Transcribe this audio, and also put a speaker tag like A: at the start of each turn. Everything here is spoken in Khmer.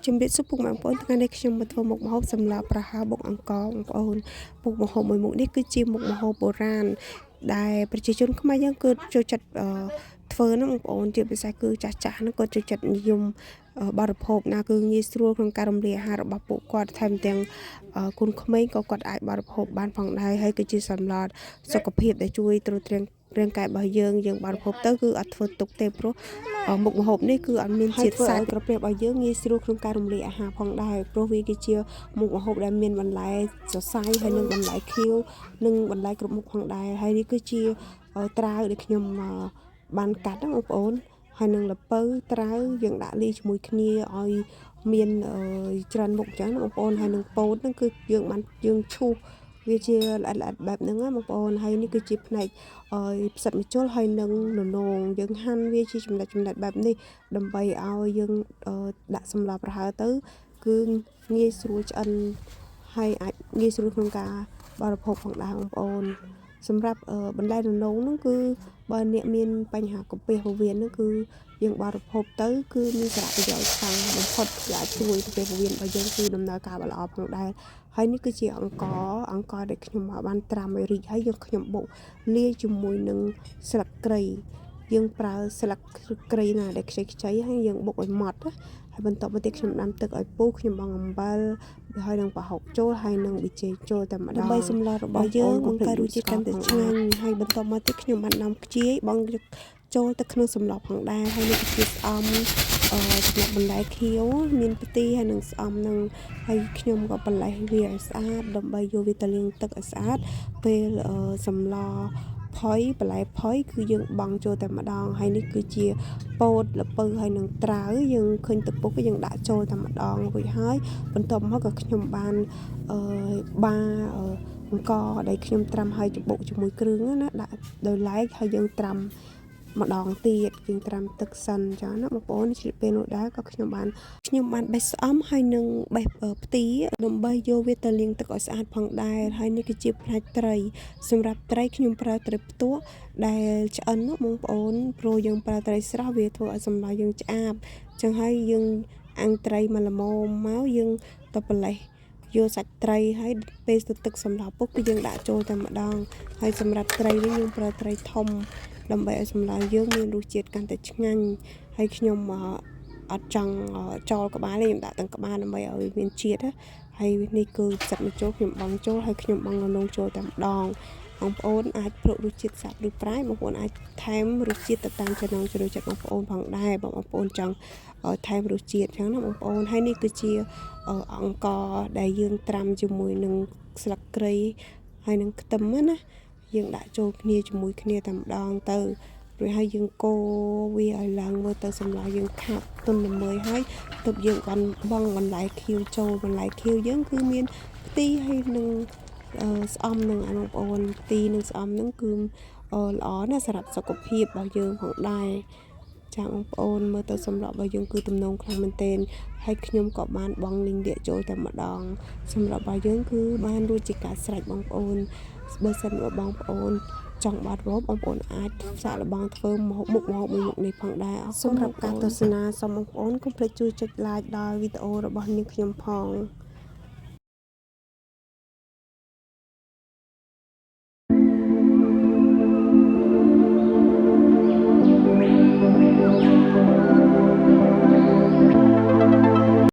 A: ជំរាបសួរពុកម៉ែបងប្អូនថ្ងៃនេះខ្ញុំមកធ្វើមុខម្ហូបសម្លប្រហើរបុកអង្ករបងប្អូនមុខម្ហូបមួយមុខនេះគឺជាមុខម្ហូបបុរាណដែលប្រជាជនខ្មែរយើងគឺចូលចិត្តធ្វើហ្នឹងបងប្អូនជាពិសេសគឺចាស់ចាស់ហ្នឹងគាត់ចូលចិត្តនិយមបរិភោគណាគឺងាយស្រួលក្នុងការរំលាយអាហាររបស់ពួកគាត់ថែមទាំងកូនក្មេងក៏គាត់អាចបរិភោគបានផងដែរហើយគឺជាសម្លសុខភាពដែលជួយទ្រទ្រង់រាងកាយរបស់យើងយើងបរិភោគទៅគឺអត់ធ្វើទុកទេព្រោះមុខម្ហូបនេះគឺអត់មានជាតិសាច់ក្រពះរបស់យើងងាយស្រួលក្នុងការរំលាយអាហារផងដែរព្រោះវាគឺជាមុខម្ហូបដែលមានបន្លែសរសៃហើយនិងបន្លែខៀវនិងបន្លែគ្រប់មុខផងដែរហើយនេះគឺជាត្រាវដែលខ្ញុំបានកាត់ណាបងប្អូនហើយនឹងល្ពៅត្រាវយើងដាក់លាយជាមួយគ្នាឲ្យមានច្រើនមុខអញ្ចឹងណាបងប្អូនហើយនឹងពោតហ្នឹងគឺយើងបានយើងឈូសវាជាល្អិតល្អិតបែបហ្នឹងណាបងប្អូនហើយនេះគឺជាផ្នែកផ្សិតម្ជុលហើយនឹងននងយើងហាន់វាជាចំណិតចំណិតបែបនេះដើម្បីឲ្យយើងដាក់សម្លប្រហើរទៅគឺងាយស្រួលឆ្អិនហើយអាចងាយស្រួលក្នុងការបរិភោគផងដែរបងប្អូនសម្រាប់បន្លែននងហ្នឹងគឺបើអ្នកមានបញ្ហាកាពះពោះវៀនហ្នឹងគឺយើងបរិភោគទៅគឺមានសារៈប្រយោជន៍ខ្លាំងបំផុតគឺអាចជួយកាពះពោះវៀនរបស់យើងគឺដំណើរការល្អផងដែរហើយនេះគឺជាអង្ករអង្ករដែលខ្ញុំបានត្រាំឲ្យរីកហើយយើងខ្ញុំបុកលាយជាមួយនឹងស្លឹកគ្រៃយើងប្រើស្លឹកគ្រៃណាដែលខ្ចីខ្ចីហើយយើងបុកឲ្យម៉ត់ណាហើយបន្ទាប់មកទៀតខ្ញុំដាំទឹកឲ្យពុះខ្ញុំបងអំបិលហើយនឹងប្រហុកចូលហើយនឹងប៊ីចេងចូលតែម្ដងដើម្បីសម្លរបស់យើងបង្កើតរសជាតិកាន់តែឆ្ងាញ់ហើយបន្ទាប់មកទៀតខ្ញុំបានដាំខ្ជាយបងចូលទៅក្នុងសម្លផងដែរហើយនេះគឺជាស្អំអឺសម្រាប់បន្លែខៀវមានផ្ទីហើយនឹងស្អំនឹងហើយខ្ញុំក៏បន្លែវាឲ្យស្អាតដើម្បីយកវាទៅលាងទឹកឲ្យស្អាតពេលសម្លផុយបន្លែផុយគឺយើងបង់ចូលតែម្ដងហើយនេះគឺជាពោតល្ពៅហើយនឹងត្រាវយើងឃើញទឹកពុកយើងដាក់ចូលតែម្ដងរួចហើយបន្ទាប់មកក៏ខ្ញុំបានអឺបាអង្ករដែលខ្ញុំត្រាំហើយច្បុកជាមួយគ្រឿងណាដាក់ដោយឡែកហើយយើងត្រាំម្ដងទៀតយើងត្រាំទឹកសិនចឹងណាបងប្អូនជ្រាបពេលនោះដែរក៏ខ្ញុំបានខ្ញុំបានបេះស្អំហើយនឹងបេះផ្ទីដើម្បីយកវាទៅលាងទឹកឲ្យស្អាតផងដែរហើយនេះគឺជាផ្នែកត្រីសម្រាប់ត្រីខ្ញុំប្រើត្រីផ្ទក់ដែលឆ្អិនណាបងប្អូនព្រោះយើងប្រើត្រីស្រស់វាធ្វើឲ្យសម្លយើងឆ្អាបចឹងហើយយើងអាំងត្រីមកល្មមមកយើងទៅប្រលេះយកសាច់ត្រីហើយពេលទៅទឹកសម្លពុះគឺយើងដាក់ចូលតែម្ដងហើយសម្រាប់ត្រីវិញយើងប្រើត្រីធំដើម្បីឲ្យសម្លយើងមានរសជាតិកាន់តែឆ្ងាញ់ហើយខ្ញុំអត់ចង់ចោលក្បាលទេខ្ញុំដាក់ទាំងក្បាលដើម្បីឲ្យមានជាតិណាហើយនេះគឺផ្សិតម្ជុលខ្ញុំបង់ចូលហើយខ្ញុំបង់ននងចូលតែម្ដងបងប្អូនអាចភ្លក់រសជាតិសាប់ឬប្រៃបងប្អូនអាចថែមរសជាតិទៅតាមចំណង់ចំណូលចិត្តបងប្អូនផងដែរបងប្អូនចង់ថែមរសជាតិចឹងណាបងប្អូនហើយនេះគឺជាអង្ករដែលយើងត្រាំជាមួយនឹងស្លឹកគ្រៃហើយនឹងខ្ទឹមណាយើងដាក់ចូលគ្នាជាមួយគ្នាតែម្ដងទៅរួចហើយយើងកូរវាឲ្យឡើងមើលទៅសម្លយើងខាប់ទុនល្មើយហើយទើបយើងបានបង់បន្លែខៀវចូលបន្លែខៀវយើងគឺមានផ្ទីហើយនឹងស្អំនឹងអាបងប្អូនផ្ទីនិងស្អំនឹងគឺល្អណាស់សម្រាប់សុខភាពរបស់យើងផងដែរចាបងប្អូនមើលទៅសម្លរបស់យើងគឺទំនងខ្លាំងមែនទែនហើយខ្ញុំក៏បានបង់លីងលាកចូលតែម្ដងសម្រាប់របស់យើងគឺបានរួចជាការស្រេចបងប្អូនបើសិនបើបងប្អូនចង់បាត់រោបបងប្អូនអាចសាកល្បងធ្វើមុខម្ហូបមួយមុខនេះផងដែរសម្រាប់ការទស្សនាសូមបងប្អូនកុំភ្លេចជួយចុច like ដល់វីដេអូរបស់នាងខ្ញុំផង។